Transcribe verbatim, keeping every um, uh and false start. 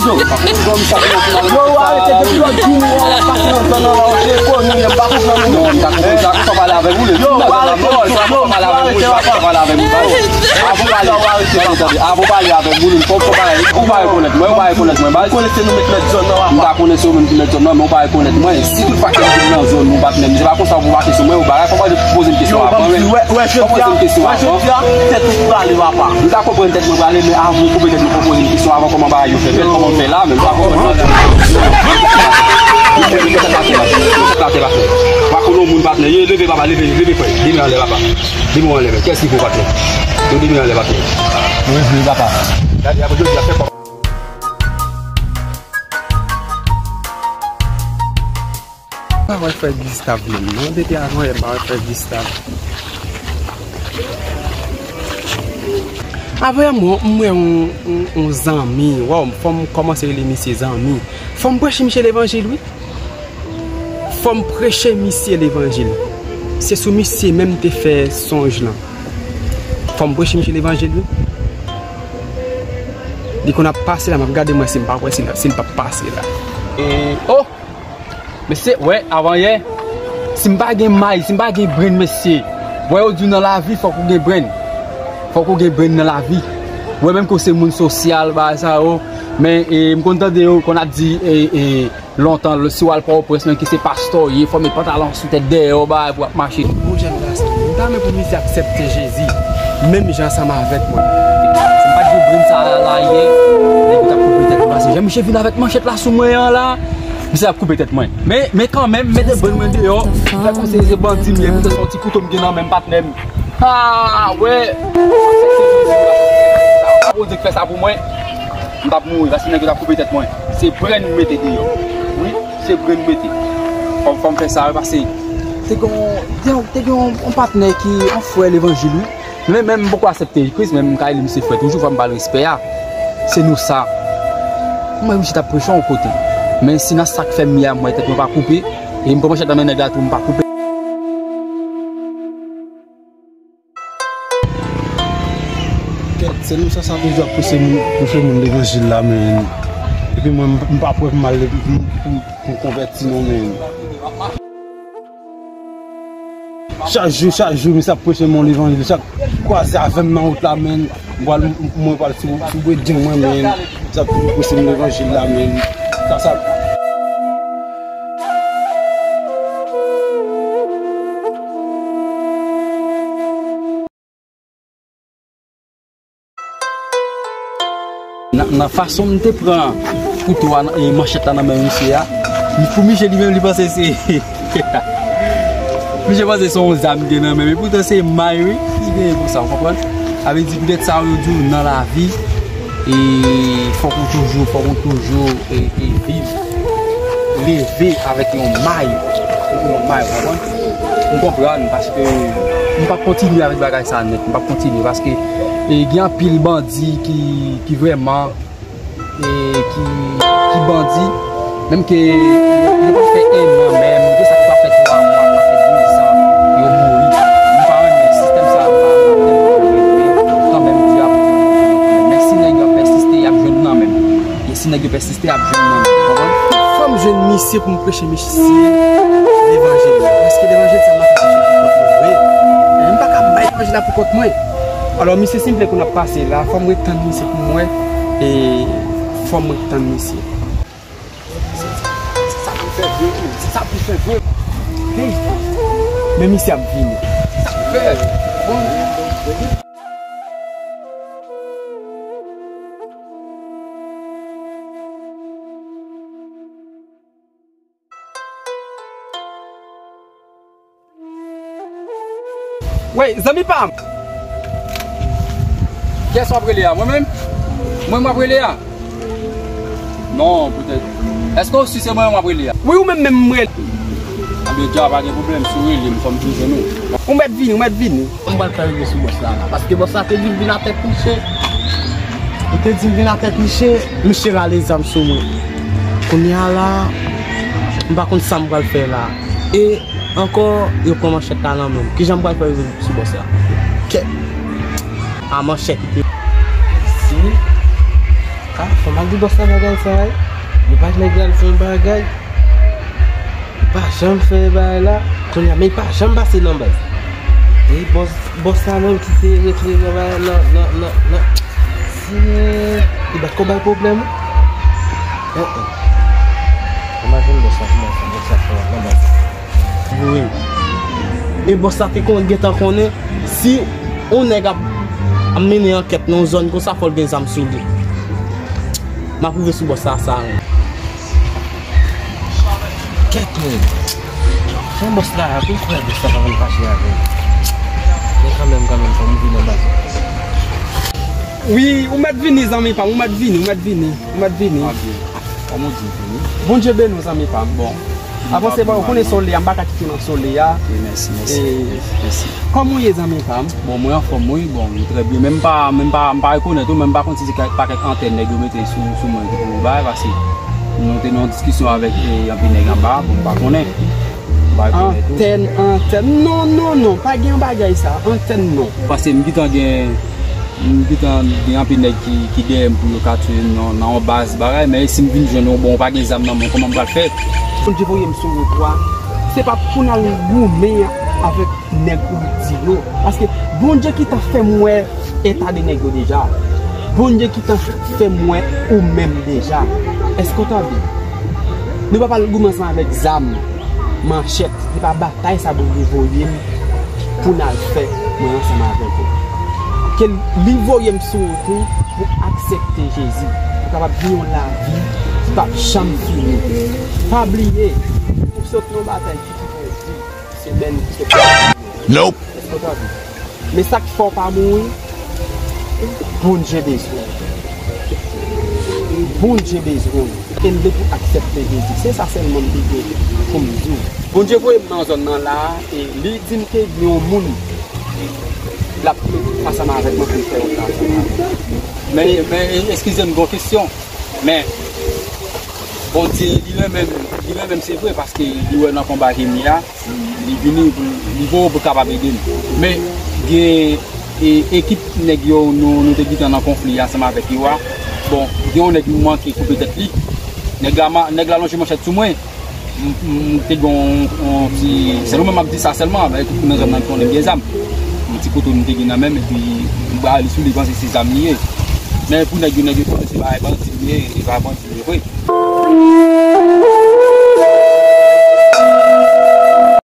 Yo, w arete depi lòt jou, nou wè w ap pase nan zòn nan la, w se koni, m pa konprann ou. Non, m ta konprann sa, konsa w pale avè m, ou le. Yo, w arete, yo, w arete, w arete. Avan w pale, tande, tande, avan w pale avè m, ou pa, ou pa rekonèt mwen, ou pa rekonèt mwen, baz. Ou konnen se nou menm ki mèt zòn nan, w ap. M ta konnen se ou menm ki mèt zòn nan, men ou pa rekonèt mwen. Si tout fwa ke m vin nan zòn, ou bat menm, se pa konsa ou pou pase sou mwen, ou bagay, kòman ou poze m kesyon avan, men. Kòman poze m kesyon avan? Tèt ou prale, papa. M ta konprann tèt mwen prale, men avan ou koupe tèt mwen, fò w poze m kesyon avan, kòman bagay yo fè fèt, kòman m fè la, men m pa konprann. Mete tèt la atè, mete tèt la atè, patnè. Pa konnen yon moun, patnè. Ye, leve, papa, leve, leve, frè. Demen anlè, papa. Demen anlè, men. Kiyès ki fè w, patnè? Yo demen anlè, patnè. Mwen vle, papa. Gade, apre jodi a, fè kòb. M pa wè frè Gustave menm, non. Depi avan yè, m pa wè frè Gustave. Avan yè, m, m wè yon, yon, yon zanmi. Waw, fò m kòmanse rele misye zanmi. Fò m preche misye levanjil, wi. Fò m preche misye levanjil. Se sou misye menm m te fè sonj lan. Fò m preche misye levanjil, wi. Li konn ap pase la, m ap gade mwen si m pa wè si l, si l p ap pase la. E, oh! Mesye, wè, avan yè, si m pa gen may, si m pa gen brenn, mesye, wè yo di w nan lavi, fòk ou gen brenn. Fòk ou gen brenn nan lavi. Wè, menm ke w se moun sosyal, bagay sa yo, men, e, m konn tande yo konn ap di, e, e, lontan, si w al Pòtoprens, menm ke se pastè w ye, fò w met pantalon sou tèt dèyè w, bagay pou w ap mache. Bon, jèn gason, m ta renmen pou misye aksepte Jezi, menm jan ansanm avèk mwen. Si m pa t gen brenn sa a la yè, nèg yo t ap koupe tèt mwen, paske jan misye vin avèk manchèt la sou mwen an la, misye ap koupe tèt mwen. Men, men kanmenm, mete brenn mwen deyò, fè konseye se bandi m ye, poutèt se yon ti kouto m gen nan men m, patnè m. Ha, wè. Bondye k fè sa pou mwen, m t ap mouri, paske nèg yo t ap koupe tèt mwen. Se brenn m mete deyò. Wi, se brenn m mete. Fò, fò m fè sa, wi, paske te gen yon, te gen yon, te gen yon, yon patnè ki, yon frè levanjil, wi. Men, men m poko aksepte Kris, men m ka rele misye frè toujou, fò m ba l respè a. Se nou sa. Mwen, misye t ap preche yon kote. Men si nan sa k fè m ye a, mwen, tèt mwen pa koupe, e m pran manchèt nan men nèg la tou, m pa koupe. Kèt, se nou sa, sa toujou ap pouse moun, pouse moun levanjil la, men. Epi mwen, m, m pa prè pou m al, pou m, pou m, pou m konvèti non, men. Chak jou, chak jou, misye ap preche m yon levanjil. Chak kwaze avè m nan wout la, men, m pral, m, mwen pral sou, sou bredjen mwen, men. Misye ap toujou preche m levanjil la, men. Sa, sa. Nan, nan fason m te pran kouto a, nan, e manchèt la nan men misye a, pou misye li menm li panse se, misye panse se yon zam ki gen nan men l, epoutan se may wi, li genyen konsa, ou konprann? Sa vle di poutèt sa yo di w nan lavi, e fòk ou toujou, fòk ou toujou, e, e viv, leve avèk yon may, yon may, ou konprann? M konprann, paske m p ap kontinye avèk bagay sa nèt. M p ap kontinye, paske, e, gen anpil bandi ki, ki vrèman, e, ki, ki bandi, menm ke yo, yo pa fè en an menm, gen sa ki pa fè twa mwa, pa fè de zan, yo mouri. M pa renmen sistèm sa, m pa, m pa tèlman renmen, men kanmenm, Dye ap jwenn nan men m. Men si nèg yo ap pèsiste, y ap jwenn nan men m. E si nèg yo pèsiste, ap jwenn nan men m, konprann? Fò m jwenn misye pou m preche misye levanjil la. Paske levanjil sa m ap preche pou kont mwen vre. Men m pa ka bay levanjil la pou kont mwen. Alò, misye, si m vle konn ap pase la, fò m ret tann misye pou m wè. E fò m ret tann misye. Se sa pou fè vre, se sa pou fè vre. Hey! Men misye ap vini. Sa pou fè. Wey, zanmi pa m! Kiyès w ap rele a? Mwen menm? Mwen m ap rele a? Non, poutèt. Èske w si se mwen menm w ap rele a? Wi, ou menm menm m rele. Anben, dja, pa gen pwoblèm, si w rele m, fò m vin jwenn ou. Ou mèt vini, ou mèt vini. Kòman m pral fè rive sou bòs la, la? Paske bòs la te di m vin atè kouche. Li te di m vin atè kouche, misye rale zam sou mwen. Kounye a la, m pa konn sa m pral fè la. E ankò, yo pran manchèt la nan men m. Kijan m pral fè rive sou bòs la? Kèt! A manchèt li te. Si. Ah, fò m al di bòs la bagay sa, wi. Yo pa t nèg la al fè yon bagay. Li pa janm fè bagay la. Kounye a, men li pa janm pase nan baz. E bòs, bòs la menm ki te retire nan bagay nan, nan, nan, nan. Si, li pa t ko bay pwoblèm, wi. Hein, hein. Imajine bòs la, kòman sa, bòs la fè nan baz. Wi. E bòs la te konn gentan konnen si yon nèg ap, ap mennen ankèt nan yon zòn konsa, fò l gen zam sou li. M ap rive sou bòs la sa. Kèt men. Jan bòs la, pou kwè bòs la pa konn fache avè m. Men kanmenm, kanmenm, fò m vin anba. Wi, ou mèt vini, zanmi pa m, ou mèt vini, ou mèt vini, ou mèt vini. Kòman w di m vini? Bondye beni w, zanmi pa m. Bon. Avanse, bon, ou konnen solèy a, m pa ka kite w nan solèy a. Ok, mèsi, mèsi. E, mèsi. Kòman w ye, zanmi pa m? Bon, mwen anfòm, wi. Bon, m trè byen. Men m pa, men m pa, m pa rekonèt ou, men m pa konn si se kèk, pa kèk antèn nèg yo mete sou, sou mwen ki pou bay, paske nou te nan yon diskisyon avèk, e, anpil nèg anba, bon, m pa konnen. M pa rekonèt ou. Antèn, antèn. Non, non, non, pa gen bagay sa. Antèn, non. Paske m gentan gen M gentan gen anpil nèg ki, ki dèyè m pou yo ka touye m nan, nan yon baz bagay, men si m vin jwenn yon bon, pa gen zam nan men w, kòman m pral fè? Bondye voye m sou wout ou a, se pa pou n al goumen avèk nèg ou di yo, paske Bondye ki ta fè m wè eta de nèg yo deja. Bondye ki ta fè m wè ou menm deja. Èske w tande? Nou pa pral goumen ansanm avèk zam, manchèt, se pa batay sa Bondye voye m pou n al fè mwen ansanm avèk ou. Ke li voye m sou wout ou pou aksepte Jezi, pou kapab gen yon lavi ki p ap janm fini. Pa bliye, ou sot nan batay ki pou pèdi, se bèl ki sot. Nope. Èske w tande? Men sa k fè w pa mouri, Bondye bezwen w. Bondye bezwen w. E m vle pou aksepte Jezi. Se sa sèlman m te gen pou m di w. Bondye voye m nan zòn nan la a, e li di m ke gen yon moun l ap ansanm avèk mwen pou l fè yon travay. Men, men, eskize m, gon kesyon. Men, Bondye, li renmen m, li renmen m, se vre, paske li wè nan konba ke m ye a, li vini, pou, li voye w pou l kapab ede m. Men, gen, e, ekip nèg yo, nou, nou te gentan nan konfli ansanm avèk yo a. Bon, gen yon nèg nou manke koupe tèt li. Nèg la, ma-, nèg la lonje manchèt sou mwen. M, m, m te gen yon, yon ti, sèlman m ap di sa sèlman, men tout moun nan zòn nan ki konnen m gen zam. Yon ti kouto m te gen nan men m, epi m ba li sou li, panse se zam li ye. Men pou nèg yo, nèg yo konnen se bagay bandi li ye, se bagay bandi li ye vre.